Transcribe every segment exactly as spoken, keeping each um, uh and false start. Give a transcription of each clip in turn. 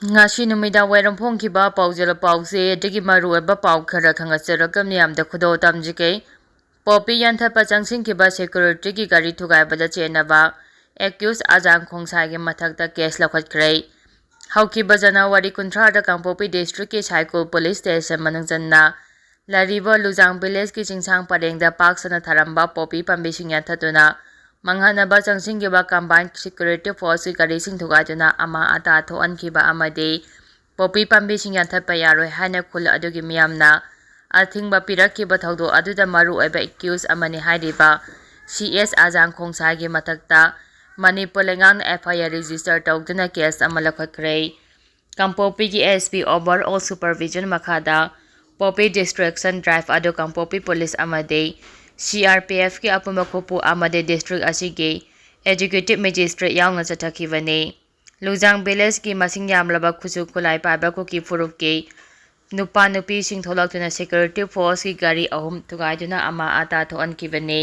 ꯉꯁꯤ ꯅꯨꯃꯤꯗꯥꯡ ꯋꯥꯏꯔꯝ ꯐꯣꯡꯈꯤꯕ ꯄꯥꯎꯖꯦꯜ ꯄꯥꯎꯆꯦ ꯑꯗꯒꯤ ꯃꯔꯨꯑꯣꯏꯕ ꯄꯥꯎ ꯈꯔ ꯈꯪꯍꯟꯖꯔꯛꯀ ꯃꯤꯌꯥꯝꯗ ꯈꯨꯗꯣꯜ ꯇꯝꯖꯒꯦ꯫ ꯄꯣꯄꯤ ꯌꯥꯟꯊꯠꯄ ꯆꯪꯁꯤꯟꯈꯤꯕ ꯁꯦꯀ꯭ꯌꯨꯔꯤꯇꯤꯒꯤ ꯒꯥꯔꯤ ꯊꯨꯒꯥꯏꯕꯗ ꯆꯦꯟꯅꯕ ꯑꯦꯀ꯭ꯌꯨꯁ ꯑꯖꯥꯡ ꯈꯣꯡꯁꯥꯏꯒꯤ ꯃꯊꯛꯇ ꯀꯦꯁ ꯂꯧꯈꯠꯈ꯭ꯔꯦ꯫ ꯍꯧꯈꯤꯕ ꯖꯅꯋꯥꯔꯤ ꯀꯨꯟꯊ꯭ꯔꯥꯗ ꯀꯥꯡꯄꯣꯛꯄꯤ ꯗꯤꯁꯇ꯭ꯔꯤꯛꯀꯤ ꯁꯥꯏꯀꯨꯜ ꯄꯨꯂꯤꯁ ꯁ꯭ꯇꯦꯁꯟ ꯃꯅꯨꯡ ꯆꯟꯅ ꯂꯩꯔꯤꯕ ꯂꯨꯖꯥꯡ ꯚꯤꯂꯦꯖꯀꯤ ꯆꯤꯡꯁꯥꯡ ꯄꯔꯦꯡꯗ ꯄꯥꯛ ꯁꯟꯅ ꯊꯥꯔꯝꯕ ꯄꯣꯄꯤ ꯄꯥꯝꯕꯤꯁꯤꯡ ꯌꯥꯟꯊꯠꯇꯨꯅ ꯃꯥꯡꯍꯟꯅꯕ ꯆꯪꯁꯤꯟꯈꯤꯕ ꯀꯝꯕꯥꯏꯟ ꯁꯦꯀ꯭ꯌꯨꯔꯤꯇꯤ ꯐꯣꯔꯁꯀꯤ ꯒꯥꯔꯤꯁꯤꯡ ꯊꯨꯒꯥꯏꯗꯨꯅ ꯑꯃꯥꯡ ꯑꯇꯥ ꯊꯣꯛꯍꯟꯈꯤꯕ ꯑꯃꯗꯤ ꯄꯣꯄꯤ ꯄꯥꯝꯕꯤꯁꯤꯡ ꯌꯥꯟꯊꯠꯄ ꯌꯥꯔꯣꯏ ꯍꯥꯏꯅ ꯈꯨꯜ ꯑꯗꯨꯒꯤ ꯃꯤꯌꯥꯝꯅ ꯑꯊꯤꯡꯕ ꯄꯤꯔꯛꯈꯤꯕ ꯊꯧꯗꯣꯛ ꯑꯗꯨꯗ ꯃꯔꯨꯑꯣꯏꯕ ꯑꯦꯀ꯭ꯌꯨꯁ ꯑꯃꯅꯤ ꯍꯥꯏꯔꯤꯕ ꯁꯤ ꯑꯦꯁ ꯑꯖꯥꯡ ꯈꯣꯡꯁꯥꯏꯒꯤ ꯃꯊꯛꯇ ꯃꯅꯤꯄꯨꯔ ꯂꯩꯉꯥꯛꯅ ꯑꯦꯐ ꯑꯥꯏ ꯑꯥꯔ ꯔꯦꯖꯤꯁꯇꯔ ꯇꯧꯗꯨꯅ ꯀꯦꯁ ꯑꯃ ꯂꯧꯈꯠꯈ꯭ꯔꯦ꯫ ꯀꯥꯡꯄꯣꯛꯄꯤꯒꯤ S P overall supervision ꯃꯈꯥꯗ ꯄꯣꯄꯤ ꯗꯤꯁꯇ꯭ꯔꯦꯛꯁꯟ ꯗ꯭ꯔꯥꯏꯚ ꯑꯗꯨ ꯀꯥꯡꯄꯣꯛꯄꯤ ꯄꯨꯂꯤꯁ ꯑꯃꯗꯤ ꯁꯤ ꯑꯥꯔ ꯄꯤ ꯑꯦꯐꯀꯤ ꯑꯄꯨꯟꯕ ꯈꯨꯠꯄꯨ ꯑꯃꯗꯤ ꯗꯤꯁꯇ꯭ꯔꯤꯛ ꯑꯁꯤꯒꯤ ꯑꯦꯖꯨꯀꯦꯇꯤꯚ ꯃꯦꯖꯤꯁꯇ꯭ꯔꯦꯠ ꯌꯥꯎꯅ ꯆꯠꯊꯈꯤꯕꯅꯤ꯫ ꯂꯨꯖꯥꯡ ꯚꯤꯂꯦꯖꯀꯤ ꯃꯁꯤꯡ ꯌꯥꯝꯂꯕ ꯈꯨꯠꯁꯨ ꯈꯨꯠꯂꯥꯏ ꯄꯥꯏꯕ ꯀꯨꯀꯤ ꯐꯨꯔꯨꯞꯀꯤ ꯅꯨꯄꯥ ꯅꯨꯄꯤꯁꯤꯡ ꯊꯣꯛꯂꯛꯇꯨꯅ ꯁꯦꯀ꯭ꯌꯨꯔꯤꯇꯤ ꯐꯣꯔꯁꯀꯤ ꯒꯥꯔꯤ ꯑꯍꯨꯝ ꯊꯨꯒꯥꯏꯗꯨꯅ ꯑꯃꯥꯡ ꯑꯇꯥ ꯊꯣꯛꯍꯟꯈꯤꯕꯅꯤ꯫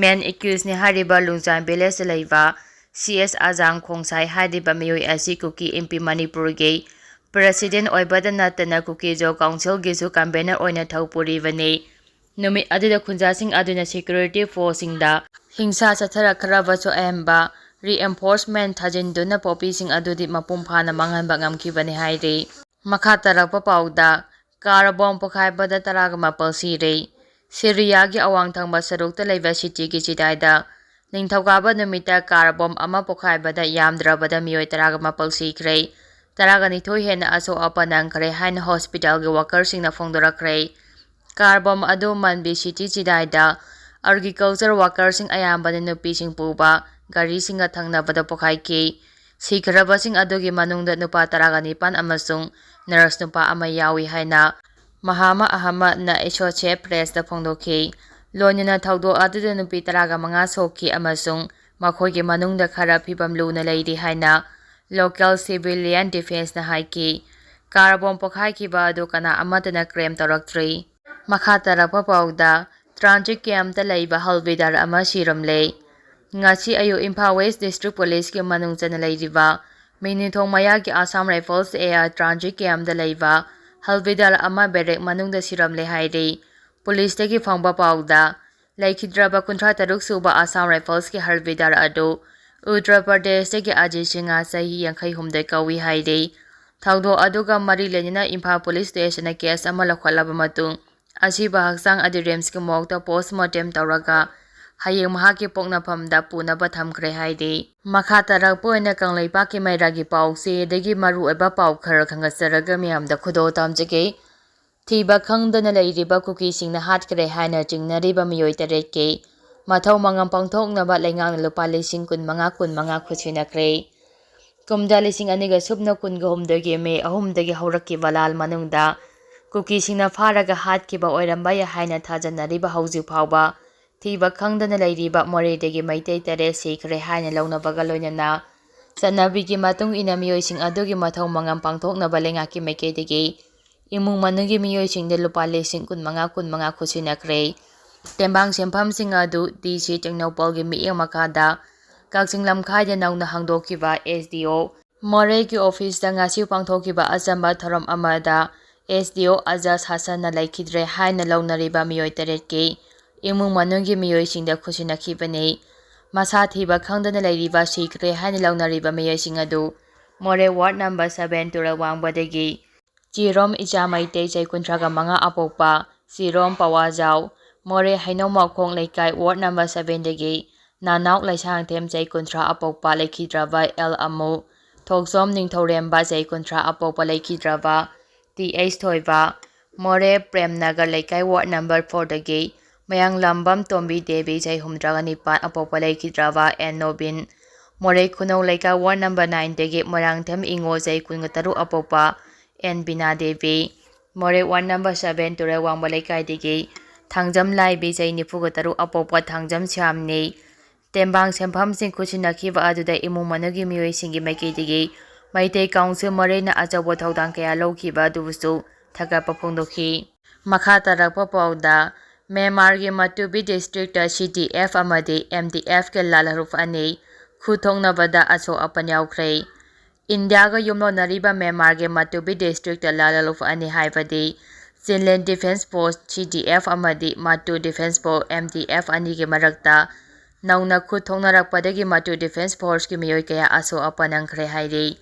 ꯃꯦꯟ ꯑꯦꯀ꯭ꯌꯨꯁꯅꯤ ꯍꯥꯏꯔꯤꯕ ꯂꯨꯡꯖꯥꯡ ꯚꯤꯂꯦꯖꯇ ꯂꯩꯕ ꯁꯤ ꯑꯦꯁ ꯑꯖꯥꯡ ꯈꯣꯡꯁꯥꯏ ꯍꯥꯏꯔꯤꯕ ꯃꯤꯑꯣꯏ ꯑꯁꯤ ꯀꯨꯀꯤ ꯑꯦꯝ ꯄꯤ ꯃꯅꯤꯄꯨꯔꯒꯤ ꯄ꯭ꯔꯦꯁꯤꯗꯦꯟ ꯑꯣꯏꯕꯗ ꯅꯠꯇꯅ ꯀꯨꯀꯤ ꯖꯣ ꯀꯥꯎꯟꯁꯤꯜꯒꯤꯁꯨ ꯀꯟꯚꯦꯅꯔ ꯑꯣꯏꯅ ꯊꯧ ꯄꯨꯔꯤꯕꯅꯤ꯫ ꯅꯨꯃꯤꯠ ꯑꯗꯨꯗ ꯈꯨꯟꯖꯥꯁꯤꯡ ꯑꯗꯨꯅ ꯁꯦꯀ꯭ꯌꯨꯔꯤꯇꯤ ꯐꯣꯔꯁꯁꯤꯡꯗ ꯍꯤꯡꯁꯥ ꯆꯠꯊꯔꯛꯈ꯭ꯔꯕꯁꯨ ꯑꯍꯦꯟꯕ ꯔꯤꯑꯦꯟꯐꯣꯔꯁꯃꯦꯟ ꯊꯥꯖꯤꯟꯗꯨꯅ ꯄꯣꯄꯤꯁꯤꯡ ꯑꯗꯨꯗꯤ ꯃꯄꯨꯡ ꯐꯥꯅ ꯃꯥꯡꯍꯟꯕ ꯉꯝꯈꯤꯕꯅꯤ ꯍꯥꯏꯔꯤ꯫ ꯃꯈꯥ ꯇꯥꯔꯛꯄ ꯄꯥꯎꯗ, ꯀꯥꯔ ꯕꯣꯝ ꯄꯣꯈꯥꯏꯕꯗ ꯇꯔꯥꯒ ꯃꯥꯄꯜ ꯁꯤꯔꯦ꯫ ꯁꯤꯔꯤꯌꯥꯒꯤ ꯑꯋꯥꯡ ꯊꯪꯕ ꯁꯔꯨꯛꯇ ꯂꯩꯕ ꯁꯤꯇꯤꯒꯤ ꯆꯤꯗꯥꯏꯗ ꯅꯤꯡꯊꯧꯀꯥꯕ ꯅꯨꯃꯤꯠꯇ ꯀꯥꯔ ꯕꯣꯝ ꯑꯃ ꯄꯣꯈꯥꯏꯕꯗ ꯌꯥꯝꯗ꯭ꯔꯕꯗ ꯃꯤꯑꯣꯏ ꯇꯔꯥꯒ ꯃꯥꯄꯜ ꯁꯤꯈ꯭ꯔꯦ꯫ ꯇꯔꯥꯒ ꯅꯤꯊꯣꯏ ꯍꯦꯟꯅ ꯑꯁꯣꯛ ꯑꯄꯟ ꯅꯪꯈ꯭ꯔꯦ ꯍꯥꯏꯅ ꯍꯣꯁꯄꯤꯇꯥꯜꯒꯤ ꯋꯥꯀꯔꯁꯤꯡꯅ ꯐꯣꯡꯗꯣꯔꯛꯈ꯭ꯔꯦ꯫ ꯀꯥꯔ ꯕꯣꯝ ꯑꯗꯨ ꯃꯟꯕꯤ ꯁꯤꯇꯤ ꯆꯤꯗꯥꯏꯗ ꯑꯦꯒ꯭ꯔꯤꯀꯜꯆꯔ ꯋꯥꯀꯔꯁꯤꯡ, ꯑꯌꯥꯝꯕꯅ ꯅꯨꯄꯤꯁꯤꯡ ꯄꯨꯕ ꯒꯥꯔꯤꯁꯤꯡꯒ ꯊꯪꯅꯕꯗ ꯄꯣꯈꯥꯏꯈꯤ꯫ ꯁꯤꯈ꯭ꯔꯕꯁꯤꯡ ꯑꯗꯨꯒꯤ ꯃꯅꯨꯡꯗ ꯅꯨꯄꯥ ꯇꯔꯥꯒ ꯅꯤꯄꯥꯟ ꯑꯃꯁꯨꯡ ꯅꯔꯁ ꯅꯨꯄꯥ ꯑꯃ ꯌꯥꯎꯏ ꯍꯥꯏꯅ ꯃꯍꯥꯃꯥ ꯑꯍꯃꯗꯅ ꯑꯦꯁꯣꯁꯤꯌꯦꯠ ꯄ꯭ꯔꯦꯁꯇ ꯐꯣꯡꯗꯣꯛꯈꯤ꯫ ꯂꯣꯏꯅꯅ ꯊꯧꯗꯣꯛ ꯑꯗꯨꯗ ꯅꯨꯄꯤ ꯇꯔꯥꯒ ꯃꯉꯥ ꯁꯣꯛꯈꯤ ꯑꯃꯁꯨꯡ ꯃꯈꯣꯏꯒꯤ ꯃꯅꯨꯡꯗ ꯈꯔ ꯐꯤꯚꯝ ꯂꯨꯅ ꯂꯩꯔꯤ ꯍꯥꯏꯅ ꯂꯣꯀꯦꯜ ꯁꯤꯚꯤꯂꯤꯌꯟ ꯗꯤꯐꯦꯟꯁꯅ ꯍꯥꯏꯈꯤ꯫ ꯀꯥꯔ ꯕꯣꯝ ꯄꯣꯈꯥꯏꯈꯤꯕ ꯑꯗꯨ ꯀꯅꯥ ꯑꯃꯠꯇꯅ ꯀ꯭ꯂꯦꯝ ꯇꯧꯔꯛꯇ꯭ꯔꯤ꯫ ꯃꯈꯥ ꯇꯥꯔꯛꯄ ꯄꯥꯎꯗ, ꯇ꯭ꯔꯥꯟꯖꯤꯠ ꯀꯦꯝꯞꯇ ꯂꯩꯕ ꯍꯥꯜꯕꯤꯗꯥꯔ ꯑꯃ ꯁꯤꯔꯝꯂꯦ꯫ ꯉꯁꯤ ꯑꯌꯨꯛ ꯏꯝꯐꯥꯜ ꯋꯦꯁ ꯗꯤꯁꯇ꯭ꯔꯤꯛ ꯄꯨꯂꯤꯁꯀꯤ ꯃꯅꯨꯡ ꯆꯟꯅ ꯂꯩꯔꯤꯕ ꯃꯤꯅꯤꯊꯣꯡ ꯃꯌꯥꯒꯤ Assam Rifles air transit camp ꯗ ꯂꯩꯕ ꯍꯜꯕꯤꯗꯥꯔ ꯑꯃ ꯕꯦꯔꯦꯛ ꯃꯅꯨꯡꯗ ꯁꯤꯔꯝꯂꯦ ꯍꯥꯏꯔꯤ꯫ ꯄꯨꯂꯤꯁꯇꯒꯤ ꯐꯪꯕ ꯄꯥꯎꯗ, ꯂꯩꯈꯤꯗ꯭ꯔꯕ ꯀꯨꯟꯊ꯭ꯔꯥ ꯇꯔꯨꯛ ꯁꯨꯕ Assam Rifles ꯀꯤ ꯍꯜꯕꯤꯗꯥꯔ ꯑꯗꯨ ꯎꯠꯇꯔ ꯄ꯭ꯔꯗꯦꯁꯇꯒꯤ ꯑꯖꯤꯠ ꯁꯤꯡꯍ, ꯆꯍꯤ ꯌꯥꯡꯈꯩ ꯍꯨꯝꯗꯣꯏ ꯀꯧꯏ ꯍꯥꯏꯔꯤ꯫ ꯊꯧꯗꯣꯛ ꯑꯗꯨꯒ ꯃꯔꯤ ꯂꯩꯅꯅ ꯏꯝꯐꯥꯜ ꯄꯨꯂꯤꯁ ꯁ꯭ꯇꯦꯁꯟꯅ ꯀꯦꯁ ꯑꯃ ꯂꯧꯈꯠꯂꯕ ꯃꯇꯨꯡ, ꯑꯁꯤꯕ ꯍꯛꯆꯥꯡ ꯑꯗꯨ ꯔꯤꯝꯁꯀꯤ ꯃꯣꯔꯒꯇ ꯄꯣꯁꯃꯣꯔꯇꯦꯝ ꯇꯧꯔꯒ ꯍꯌꯦꯡ ꯃꯍꯥꯛꯀꯤ ꯄꯣꯛꯅꯐꯝꯗ ꯄꯨꯅꯕ ꯊꯝꯈ꯭ꯔꯦ ꯍꯥꯏꯔꯤ꯫ ꯃꯈꯥ ꯇꯥꯔꯛꯄ ꯑꯣꯏꯅ ꯀꯪꯂꯩꯄꯥꯛꯀꯤ ꯃꯩꯔꯥꯒꯤ ꯄꯥꯎꯆꯦꯗꯒꯤ ꯃꯔꯨꯑꯣꯏꯕ ꯄꯥꯎ ꯈꯔ ꯈꯪꯒꯠꯆꯔꯒ ꯃꯤꯌꯥꯝꯗ ꯈꯨꯗꯣꯜ ꯇꯝꯖꯒꯦ꯫ ꯊꯤꯕ ꯈꯪꯗꯅ ꯂꯩꯔꯤꯕ ꯀꯨꯀꯤꯁꯤꯡꯅ ꯍꯥꯠꯈ꯭ꯔꯦ ꯍꯥꯏꯅ ꯆꯤꯡꯅꯔꯤꯕ ꯃꯤꯑꯣꯏ ꯇꯔꯦꯠꯀꯤ ꯃꯊꯧ ꯃꯉꯝ ꯄꯥꯡꯊꯣꯛꯅꯕ ꯂꯩꯉꯥꯛꯅ ꯂꯨꯄꯥ ꯂꯤꯁꯤꯡ ꯀꯨꯟꯃꯉꯥ ꯀꯨꯟꯃꯉꯥ ꯈꯨꯠꯁꯤꯟꯅꯈ꯭ꯔꯦ꯫ ꯀꯨꯝꯖꯥ ꯂꯤꯁꯤꯡ ꯑꯅꯤꯒ ꯁꯨꯞꯅ ꯀꯨꯟꯒ ꯍꯨꯝꯗꯣꯏꯒꯤ ꯃꯦ ꯑꯍꯨꯝꯗꯒꯤ ꯍꯧꯔꯛꯈꯤꯕ ꯂꯥꯜ ꯃꯅꯨꯡꯗ ꯀꯨꯀꯤꯁꯤꯡꯅ ꯐꯥꯔꯒ ꯍꯥꯠꯈꯤꯕ ꯑꯣꯏꯔꯝꯕ ꯌꯥꯏ ꯍꯥꯏꯅ ꯊꯥꯖꯅꯔꯤꯕ ꯍꯧꯖꯤꯛ ꯐꯥꯎꯕ ꯊꯤꯕ ꯈꯪꯗꯅ ꯂꯩꯔꯤꯕ ꯃꯣꯔꯦꯗꯒꯤ ꯃꯩꯇꯩ ꯇꯔꯦꯠ ꯁꯤꯈ꯭ꯔꯦ ꯍꯥꯏꯅ ꯂꯧꯅꯕꯒ ꯂꯣꯏꯅꯅ ꯆꯠꯅꯕꯤꯒꯤ ꯃꯇꯨꯡ ꯏꯟꯅ ꯃꯤꯑꯣꯏꯁꯤꯡ ꯑꯗꯨꯒꯤ ꯃꯊꯧ ꯃꯉꯝ ꯄꯥꯡꯊꯣꯛꯅꯕ ꯂꯩꯉꯥꯛꯀꯤ ꯃꯥꯏꯀꯩꯗꯒꯤ ꯏꯃꯨꯡ ꯃꯅꯨꯡꯒꯤ ꯃꯤꯑꯣꯏꯁꯤꯡꯗ ꯂꯨꯄꯥ ꯂꯤꯁꯤꯡ ꯀꯨꯟꯃꯉꯥ ꯀꯨꯟꯃꯉꯥ ꯈꯨꯠꯁꯤꯟꯅꯈ꯭ꯔꯦ꯫ ꯇꯦꯡꯕꯥꯡ ꯁꯦꯟꯐꯝꯁꯤꯡ ꯑꯗꯨ ꯗꯤ ꯁꯤ ꯇꯦꯡꯅꯧꯄꯜꯒꯤ ꯃꯤꯠꯌꯦꯡ ꯃꯈꯥꯗ ꯀꯛꯆꯤꯡ ꯂꯝꯈꯥꯏꯗ ꯅꯧꯅ ꯍꯥꯡꯗꯣꯛꯈꯤꯕ ꯑꯦꯁ ꯗꯤ ꯑꯣ ꯃꯣꯔꯦꯒꯤ ꯑꯣꯐꯤꯁꯇ ꯉꯁꯤ ꯄꯥꯡꯊꯣꯛꯈꯤꯕ ꯑꯆꯝꯕ ꯊꯧꯔꯝ ꯑꯃꯗ ꯑꯦꯁ ꯗꯤ ꯑꯣ ꯑꯖꯥꯖ ꯍꯁꯟꯅ ꯂꯩꯈꯤꯗ꯭ꯔꯦ ꯍꯥꯏꯅ ꯂꯧꯅꯔꯤꯕ ꯃꯤꯑꯣꯏ ꯇꯔꯦꯠꯀꯤ ꯏꯃꯨꯡ ꯃꯅꯨꯡꯒꯤ ꯃꯤꯑꯣꯏꯁꯤꯡꯗ ꯈꯨꯠꯁꯤꯟꯅꯈꯤꯕꯅꯤ꯫ ꯃꯁꯥ ꯊꯤꯕ ꯈꯪꯗꯅ ꯂꯩꯔꯤꯕ ꯁꯤꯈ꯭ꯔꯦ ꯍꯥꯏꯅ ꯂꯧꯅꯔꯤꯕ ꯃꯤꯑꯣꯏꯁꯤꯡ ꯑꯗꯨ ꯃꯣꯔꯦ ꯋꯥꯔꯗ ꯅꯝꯕꯔ ꯁꯚꯦꯟ ꯇꯨꯔꯦꯜ ꯋꯥꯡꯕꯗꯒꯤ ꯆꯤꯔꯣꯝ ꯏꯆꯥ ꯃꯩꯇꯩ, ꯆꯍꯤ ꯀꯨꯟꯊ꯭ꯔꯥꯒ ꯃꯉꯥ ꯑꯄꯣꯛꯄ ꯆꯤꯔꯣꯝ ꯄꯋꯥꯖꯥꯎ, ꯃꯣꯔꯦ ꯍꯩꯅꯧꯃꯈꯣꯡ ꯂꯩꯀꯥꯏ ꯋꯥꯔꯗ ꯅꯝꯕꯔ ꯁꯚꯦꯟꯗꯒꯤ ꯅꯥꯅꯥꯎ ꯂꯩꯁꯥꯡꯊꯦꯝ, ꯆꯍꯤ ꯀꯨꯟꯊ꯭ꯔꯥ ꯑꯄꯣꯛꯄ ꯂꯩꯈꯤꯗ꯭ꯔꯕ ꯑꯦꯜ ꯑꯃꯨ, ꯊꯣꯛꯆꯣꯝ ꯅꯤꯡꯊꯧꯔꯦꯝꯕ, ꯆꯍꯤ ꯀꯨꯟꯊ꯭ꯔꯥ ꯑꯄꯣꯛꯄ ꯂꯩꯈꯤꯗ꯭ꯔꯕ ꯇꯤ ꯑꯩꯆ ꯊꯣꯏꯕ, ꯃꯣꯔꯦ ꯄ꯭ꯔꯦꯝꯅꯒꯔ ꯂꯩꯀꯥꯏ ꯋꯥꯔꯗ ꯅꯝꯕꯔ ꯐꯣꯔꯗꯒꯤ ꯃꯌꯥꯡꯂꯥꯝꯕꯝ ꯇꯣꯝꯕꯤ ꯗꯦꯕꯤ, ꯆꯍꯤ ꯍꯨꯝꯗ꯭ꯔꯥꯒ ꯅꯤꯄꯥꯟ ꯑꯄꯣꯛꯄ ꯂꯩꯈꯤꯗ꯭ꯔꯕ ꯑꯦꯟ ꯅꯣꯕꯤꯟ, ꯃꯣꯔꯦ ꯈꯨꯅꯧ ꯂꯩꯀꯥꯏ ꯋꯥꯔꯗ ꯅꯝꯕꯔ ꯅꯥꯏꯟꯗꯒꯤ ꯃꯣꯏꯔꯥꯡꯊꯦꯝ ꯏꯉꯣ, ꯆꯍꯤ ꯀꯨꯟꯒ ꯇꯔꯨꯛ ꯑꯄꯣꯛꯄ ꯑꯦꯟ ꯕꯤꯅꯥ ꯗꯦꯕꯤ, ꯃꯣꯔꯦ ꯋꯥꯔꯗ ꯅꯝꯕꯔ ꯁꯚꯦꯟ ꯇꯨꯔꯦꯜ ꯋꯥꯡꯕ ꯂꯩꯀꯥꯏꯗꯒꯤ ꯊꯥꯡꯖꯝ ꯂꯥꯏꯕꯤ, ꯆꯍꯤ ꯅꯤꯐꯨꯒ ꯇꯔꯨꯛ ꯑꯄꯣꯛꯄ ꯊꯥꯡꯖꯝ ꯁ꯭ꯌꯥꯝꯅꯤ꯫ ꯇꯦꯡꯕꯥꯡ ꯁꯦꯟꯐꯝꯁꯤꯡ ꯈꯨꯠꯁꯤꯟꯅꯈꯤꯕ ꯑꯗꯨꯗ ꯏꯃꯨꯡ ꯃꯅꯨꯡꯒꯤ ꯃꯤꯑꯣꯏꯁꯤꯡꯒꯤ ꯃꯥꯏꯀꯩꯗꯒꯤ ꯃꯩꯇꯩ ꯀꯥꯎꯟꯁꯤꯜ ꯃꯣꯔꯦꯅ ꯑꯆꯧꯕ ꯊꯧꯗꯥꯡ ꯀꯌꯥ ꯂꯧꯈꯤꯕ ꯑꯗꯨꯕꯨꯁꯨ ꯊꯥꯒꯠꯄ ꯐꯣꯡꯗꯣꯛꯈꯤ꯫ ꯃꯈꯥ ꯇꯥꯔꯛꯄ ꯄꯥꯎꯗ, ꯃ꯭ꯌꯥꯟꯃꯥꯔꯒꯤ ꯃꯇꯨꯕꯤ ꯗꯤꯁꯇ꯭ꯔꯤꯛꯇ ꯁꯤ ꯗꯤ ꯑꯦꯐ ꯑꯃꯗꯤ ꯑꯦꯝ ꯗꯤ ꯑꯦꯐꯀꯤ ꯂꯥꯜꯍꯧꯂꯨꯞ ꯑꯅꯤ ꯈꯨꯠ ꯊꯣꯛꯅꯕꯗ ꯑꯁꯣꯛ ꯑꯄꯟ ꯌꯥꯎꯈ꯭ꯔꯦ꯫ ꯏꯟꯗꯤꯌꯥꯒ ꯌꯨꯝꯂꯣꯟꯅꯔꯤꯕ ꯃ꯭ꯌꯥꯟꯃꯥꯔꯒꯤ ꯃꯇꯨꯕꯤ ꯗꯤꯁꯇ꯭ꯔꯤꯛꯇ ꯂꯥꯜꯂꯣꯂꯨꯞ ꯑꯅꯤ ꯍꯥꯏꯕꯗꯤ Chinland Defence Force, C D F, ꯑꯃꯗꯤ Matu Defence Force, M D F, ꯑꯅꯤꯒꯤ ꯃꯔꯛꯇ ꯅꯧꯅ ꯈꯨꯠ ꯊꯣꯛꯅꯔꯛꯄꯗꯒꯤ Matu Defence Forceꯀꯤ ꯃꯤꯑꯣꯏ ꯀꯌꯥ ꯑꯁꯣꯛ ꯑꯄꯟ ꯅꯪꯈ꯭ꯔꯦ ꯍꯥꯏꯔꯤ꯫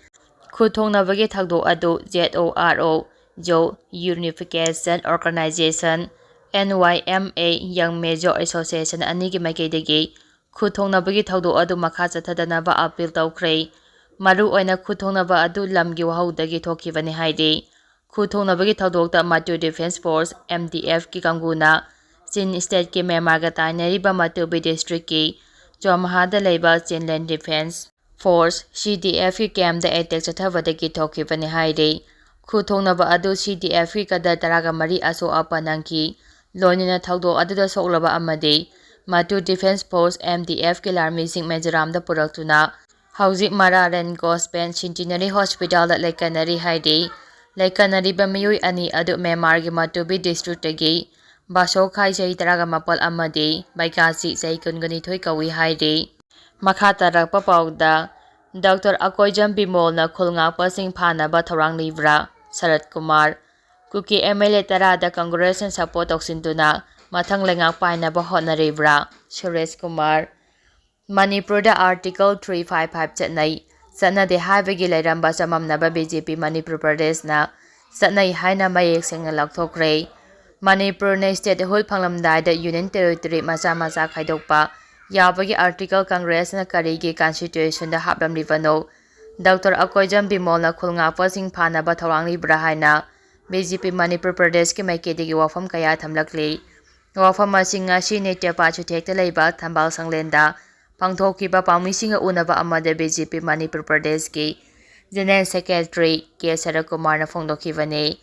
ꯈꯨꯠ ꯊꯣꯛꯅꯕꯒꯤ ꯊꯧꯗꯣꯛ ꯑꯗꯨ Z O R O, Zo Unification Organization, N Y M A, Young Mizo Association ꯑꯅꯤꯒꯤ ꯃꯥꯏꯀꯩꯗꯒꯤ ꯈꯨꯠ ꯊꯣꯛꯅꯕꯒꯤ ꯊꯧꯗꯣꯛ ꯑꯗꯨ ꯃꯈꯥ ꯆꯠꯊꯗꯅꯕ ꯑꯥꯄꯤꯜ ꯇꯧꯈ꯭ꯔꯦ꯫ ꯃꯔꯨꯑꯣꯏꯅ ꯈꯨꯠ ꯊꯣꯛꯅꯕ ꯑꯗꯨ ꯂꯝꯒꯤ ꯋꯥꯍꯧꯗꯒꯤ ꯊꯣꯛꯈꯤꯕꯅꯤ ꯍꯥꯏꯔꯤ꯫ ꯈꯨꯠ ꯊꯣꯛꯅꯕꯒꯤ ꯊꯧꯗꯣꯛꯇ Matu Defence Force, M D Fꯀꯤ ꯀꯥꯡꯕꯨꯅ Chin Stateꯀꯤ ꯃ꯭ꯌꯥꯟꯃꯥꯔꯒ ꯇꯥꯏꯅꯔꯤꯕ ꯃꯇꯨꯕꯤ ꯗꯤꯁꯇ꯭ꯔꯤꯛꯀꯤ ꯆꯣꯝꯍꯥꯗ ꯂꯩꯕ Chinland Defence Force, C D Fꯀꯤ ꯀꯦꯝꯗ ꯑꯦꯇꯦꯛ ꯆꯠꯊꯕꯗꯒꯤ ꯊꯣꯛꯈꯤꯕꯅꯤ ꯍꯥꯏꯔꯤ꯫ ꯈꯨꯠ ꯊꯣꯛꯅꯕ ꯑꯗꯨ C D Fꯀꯤ ꯀꯗꯔ ꯇꯔꯥꯒ ꯃꯔꯤ ꯑꯁꯣꯛ ꯑꯄꯟ ꯅꯪꯈꯤ꯫ ꯂꯣꯏꯅꯅ ꯊꯧꯗꯣꯛ ꯑꯗꯨꯗ ꯁꯣꯛꯂꯕ ꯑꯃꯗꯤ Matu Defence Force, M D Fꯀꯤ ꯂꯥꯟꯃꯤꯁꯤꯡ ꯃꯤꯖꯣꯔꯥꯝꯗ ꯄꯨꯔꯛꯇꯨꯅ ꯍꯧꯖꯤꯛ ꯃꯔꯥ ꯔꯦꯟ ꯒꯣꯁꯄꯦꯟ ꯁꯦꯟꯇꯤꯅꯔꯤ ꯍꯣꯁꯄꯤꯇꯥꯜꯗ ꯂꯩꯀꯠꯅꯔꯤ ꯍꯥꯏꯔꯤ꯫ ꯂꯩꯀꯠꯅꯔꯤꯕ ꯃꯤꯑꯣꯏ ꯑꯅꯤ ꯑꯗꯨ ꯃ꯭ꯌꯥꯟꯃꯥꯔꯒꯤ ꯃꯇꯨꯕꯤ ꯗꯤꯁꯇ꯭ꯔꯤꯛꯇꯒꯤ ꯕꯥꯁꯣꯈꯥꯏ, ꯆꯍꯤ ꯇꯔꯥꯒ ꯃꯥꯄꯜ, ꯑꯃꯗꯤ ꯕꯩꯀꯥꯁꯤ, ꯆꯍꯤ ꯀꯨꯟꯒ ꯅꯤꯊꯣꯏ, ꯀꯧꯏ ꯍꯥꯏꯔꯤ꯫ ꯃꯈꯥ ꯇꯥꯔꯛꯄ ꯄꯥꯎꯗ, ꯗꯣꯛꯇꯔ ꯑꯀꯣꯏꯖꯝ ꯕꯤꯃꯣꯜꯅ ꯈꯨꯜ ꯉꯥꯛꯄꯁꯤꯡ ꯐꯥꯅꯕ ꯊꯧꯔꯥꯡ ꯂꯤꯕ꯭ꯔꯥ? ꯁꯔꯠ ꯀꯨꯃꯥꯔ꯫ ꯀꯨꯀꯤ M L A ꯇꯔꯥꯗ ꯀꯪꯒ꯭ꯔꯦꯁꯅ ꯁꯄꯣꯔꯠ ꯇꯧꯁꯤꯟꯗꯨꯅ ꯃꯊꯪ ꯂꯩꯉꯥꯛ ꯄꯥꯏꯅꯕ ꯍꯣꯠꯅꯔꯤꯕ꯭ꯔꯥ? ꯁꯨꯔꯦꯁ ꯀꯨꯃꯥꯔ꯫ ꯃꯅꯤꯄꯨꯔꯗ Article three five five ꯆꯠꯅꯩ, ꯆꯠꯅꯗꯦ ꯍꯥꯏꯕꯒꯤ ꯂꯩꯔꯝꯕ ꯆꯃꯝꯅꯕ B J P ꯃꯅꯤꯄꯨꯔ ꯄ꯭ꯔꯗꯦꯁꯅ ꯆꯠꯅꯩ ꯍꯥꯏꯅ ꯃꯌꯦꯛ ꯁꯦꯡꯅ ꯂꯥꯎꯊꯣꯛꯈ꯭ꯔꯦ꯫ ꯃꯅꯤꯄꯨꯔꯅ statehood ꯐꯪꯂꯝꯗꯥꯏꯗ union territory ꯃꯆꯥ ꯃꯆꯥ ꯈꯥꯏꯗꯣꯛꯄ ꯌꯥꯕꯒꯤ article ꯀꯪꯒ꯭ꯔꯦꯁꯅ ꯀꯔꯤꯒꯤ constitutionꯗ ꯍꯥꯞꯂꯝꯂꯤꯕꯅꯣ? ꯗꯣꯛꯇꯔ ꯑꯀꯣꯏꯖꯝ ꯕꯤꯃꯣꯜꯅ ꯈꯨꯜ ꯉꯥꯛꯄꯁꯤꯡ ꯐꯥꯅꯕ ꯊꯧꯔꯥꯡ ꯂꯤꯕ꯭ꯔꯥ ꯍꯥꯏꯅ B J P ꯃꯅꯤꯄꯨꯔ ꯄ꯭ꯔꯗꯦꯁꯀꯤ ꯃꯥꯏꯀꯩꯗꯒꯤ ꯋꯥꯐꯝ ꯀꯌꯥ ꯊꯝꯂꯛꯂꯤ꯫ ꯋꯥꯐꯝ ꯑꯁꯤ ꯉꯁꯤ ꯅꯤꯇ꯭ꯌ ꯄꯥꯠ ꯆꯨꯊꯦꯛꯇ ꯂꯩꯕ ꯊꯝꯕꯥꯜ ꯁꯪꯂꯦꯟꯗ ꯄꯥꯡꯊꯣꯛꯈꯤꯕ ꯄꯥꯎꯃꯤꯁꯤꯡꯒ ꯎꯅꯕ ꯑꯃꯗ B J P ꯃꯅꯤꯄꯨꯔ ꯄ꯭ꯔꯗꯦꯁꯀꯤ General Secretary K ꯁꯔꯠ ꯀꯨꯃꯥꯔꯅ ꯐꯣꯡꯗꯣꯛꯈꯤꯕꯅꯤ꯫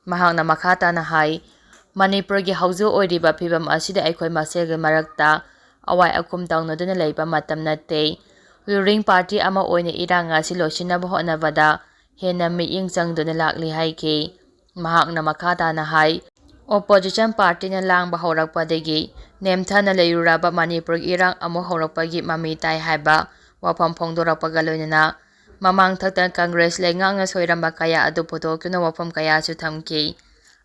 ꯃꯍꯥꯛꯅ ꯃꯈꯥ ꯇꯥꯅ ꯍꯥꯏ, ꯃꯅꯤꯄꯨꯔꯒꯤ ꯍꯧꯖꯤꯛ ꯑꯣꯏꯔꯤꯕ ꯐꯤꯕꯝ ꯑꯁꯤꯗ ꯑꯩꯈꯣꯏ ꯃꯁꯦꯜꯒꯤ ꯃꯔꯛꯇ ꯑꯋꯥꯏ ꯑꯈꯨꯝ ꯇꯧꯅꯗꯨꯅ ꯂꯩꯕ ꯃꯇꯝ ꯅꯠꯇꯦ꯫ Ruling party ꯑꯃ ꯑꯣꯏꯅ ꯏꯔꯥꯡ ꯑꯁꯤ ꯂꯣꯏꯁꯤꯟꯅꯕ ꯍꯣꯠꯅꯕꯗ ꯍꯦꯟꯅ ꯃꯤꯠꯌꯦꯡ ꯆꯪꯗꯨꯅ ꯂꯥꯛꯂꯤ ꯍꯥꯏꯈꯤ꯫ ꯃꯍꯥꯛꯅ ꯃꯈꯥ ꯇꯥꯅ ꯍꯥꯏ, Opposition partyꯅ ꯂꯥꯡꯕ ꯍꯧꯔꯛꯄꯗꯒꯤ ꯅꯦꯝꯊꯅ ꯂꯩꯔꯨꯔꯕ ꯃꯅꯤꯄꯨꯔꯒꯤ ꯏꯔꯥꯡ ꯑꯃꯨꯛ ꯍꯧꯔꯛꯄꯒꯤ ꯃꯃꯤ ꯇꯥꯏ ꯍꯥꯏꯕ ꯋꯥꯐꯝ ꯐꯣꯡꯗꯣꯔꯛꯄꯒ ꯂꯣꯏꯅꯅ ꯃꯃꯥꯡꯊꯛꯇ ꯀꯪꯒ꯭ꯔꯦꯁ ꯂꯩꯉꯥꯛꯅ ꯁꯣꯏꯔꯝꯕ ꯀꯌꯥ ꯑꯗꯨ ꯄꯨꯊꯣꯛꯇꯨꯅ ꯋꯥꯐꯝ ꯀꯌꯥꯁꯨ ꯊꯝꯈꯤ꯫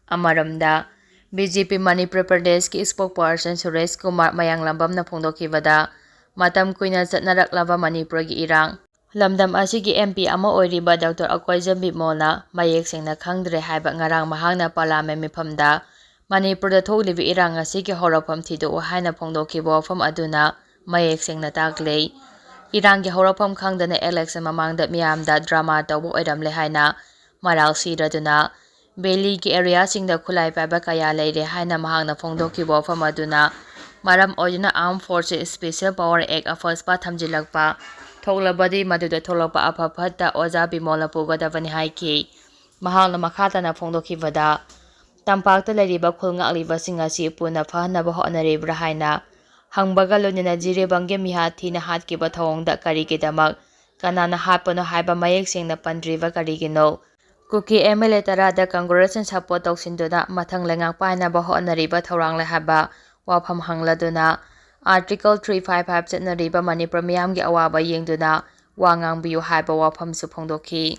ꯑꯃꯔꯣꯝꯗ, ꯕꯤ ꯖꯦ ꯄꯤ ꯃꯅꯤꯄꯨꯔ ꯄ꯭ꯔꯗꯦꯁꯀꯤ spokesperson ꯁꯨꯔꯦꯁ ꯀꯨꯃꯥꯔ ꯃꯌꯥꯡꯂꯝꯕꯝꯅ ꯐꯣꯡꯗꯣꯛꯈꯤꯕꯗ, ꯃꯇꯝ ꯀꯨꯏꯅ ꯆꯠꯅꯔꯛꯂꯕ ꯃꯅꯤꯄꯨꯔꯒꯤ ꯏꯔꯥꯡ, ꯂꯝꯗꯝ ꯑꯁꯤꯒꯤ ꯑꯦꯝ ꯄꯤ ꯑꯃ ꯑꯣꯏꯔꯤꯕ ꯗꯣꯛꯇꯔ ꯑꯀꯣꯏꯖꯝ ꯕꯤꯃꯣꯜꯅ ꯃꯌꯦꯛ ꯁꯦꯡꯅ ꯈꯪꯗ꯭ꯔꯦ ꯍꯥꯏꯕ ꯉꯔꯥꯡ ꯃꯍꯥꯛꯅ ꯄꯥꯔꯂꯤꯌꯥꯃꯦꯟ ꯃꯤꯐꯝꯗ ꯃꯅꯤꯄꯨꯔꯗ ꯊꯣꯛꯂꯤꯕ ꯏꯔꯥꯡ ꯑꯁꯤꯒꯤ ꯍꯧꯔꯛꯐꯝ ꯊꯤꯗꯣꯛꯎ ꯍꯥꯏꯅ ꯐꯣꯡꯗꯣꯛꯈꯤꯕ ꯋꯥꯐꯝ ꯑꯗꯨꯅ ꯃꯌꯦꯛ ꯁꯦꯡꯅ ꯇꯥꯛꯂꯦ꯫ ꯏꯔꯥꯡꯒꯤ ꯍꯧꯔꯛꯐꯝ ꯈꯪꯗꯅ ꯏꯂꯦꯛꯁꯟ ꯃꯃꯥꯡꯗ ꯃꯤꯌꯥꯝꯗ ꯗ꯭ꯔꯃꯥ ꯇꯧꯕ ꯑꯣꯏꯔꯝꯂꯦ ꯍꯥꯏꯅ ꯃꯔꯥꯜ ꯁꯤꯔꯗꯨꯅ ꯚꯦꯂꯤꯒꯤ ꯑꯦꯔꯤꯌꯥꯁꯤꯡꯗ ꯈꯨꯠꯂꯥꯏ ꯄꯥꯏꯕ ꯀꯌꯥ ꯂꯩꯔꯦ ꯍꯥꯏꯅ ꯃꯍꯥꯛꯅ ꯐꯣꯡꯗꯣꯛꯈꯤꯕ ꯋꯥꯐꯝ ꯑꯗꯨꯅ ꯃꯔꯝ ꯑꯣꯏꯗꯨꯅ Armed Forces Special Power Act ꯑꯐꯁꯄ ꯊꯝꯖꯤꯜꯂꯛꯄ ꯊꯣꯛꯂꯕꯗꯤ ꯃꯗꯨꯗ ꯊꯣꯛꯂꯛꯄ ꯑꯐ ꯐꯠꯇ ꯑꯣꯖꯥ ꯕꯤꯃꯣꯜꯅ ꯄꯨꯒꯗꯕꯅꯤ ꯍꯥꯏꯈꯤ꯫ ꯃꯍꯥꯛꯅ ꯃꯈꯥ ꯇꯥꯅ ꯐꯣꯡꯗꯣꯛꯈꯤꯕꯗ, ꯇꯝꯄꯥꯛꯇ ꯂꯩꯔꯤꯕ ꯈꯨꯜ ꯉꯥꯛꯂꯤꯕꯁꯤꯡ ꯑꯁꯤ ꯄꯨꯟꯅ ꯐꯍꯟꯅꯕ ꯍꯣꯠꯅꯔꯤꯕ꯭ꯔꯥ ꯍꯥꯏꯅ ꯍꯪꯕꯒ ꯂꯣꯏꯅꯅ ꯖꯤꯔꯤꯕꯥꯝꯒꯤ ꯃꯤꯍꯥꯠ ꯊꯤꯅ ꯍꯥꯠꯈꯤꯕ ꯊꯧꯑꯣꯡꯗ ꯀꯔꯤꯒꯤꯗꯃꯛ ꯀꯅꯥꯅ ꯍꯥꯠꯄꯅꯣ ꯍꯥꯏꯕ ꯃꯌꯦꯛ ꯁꯦꯡꯅ ꯄꯟꯗ꯭ꯔꯤꯕ ꯀꯔꯤꯒꯤꯅꯣ? ꯀꯨꯀꯤ ꯑꯦꯝ ꯑꯦꯜ ꯑꯦ ꯇꯔꯥꯗ ꯀꯪꯒ꯭ꯔꯦꯁꯅ ꯁꯄꯣꯔꯠ ꯇꯧꯁꯤꯟꯗꯨꯅ ꯃꯊꯪ ꯂꯩꯉꯥꯛ ꯄꯥꯏꯅꯕ ꯍꯣꯠꯅꯔꯤꯕ ꯊꯧꯔꯥꯡꯂꯦ ꯍꯥꯏꯕ ꯋꯥꯐꯝ ꯍꯪꯂꯗꯨꯅ, Article three five five ꯆꯠꯅꯔꯤꯕ ꯃꯅꯤꯄꯨꯔ ꯃꯤꯌꯥꯝꯒꯤ ꯑꯋꯥꯕ ꯌꯦꯡꯗꯨꯅ ꯋꯥ ꯉꯥꯡꯕꯤꯌꯨ ꯍꯥꯏꯕ ꯋꯥꯐꯝꯁꯨ ꯐꯣꯡꯗꯣꯛꯈꯤ꯫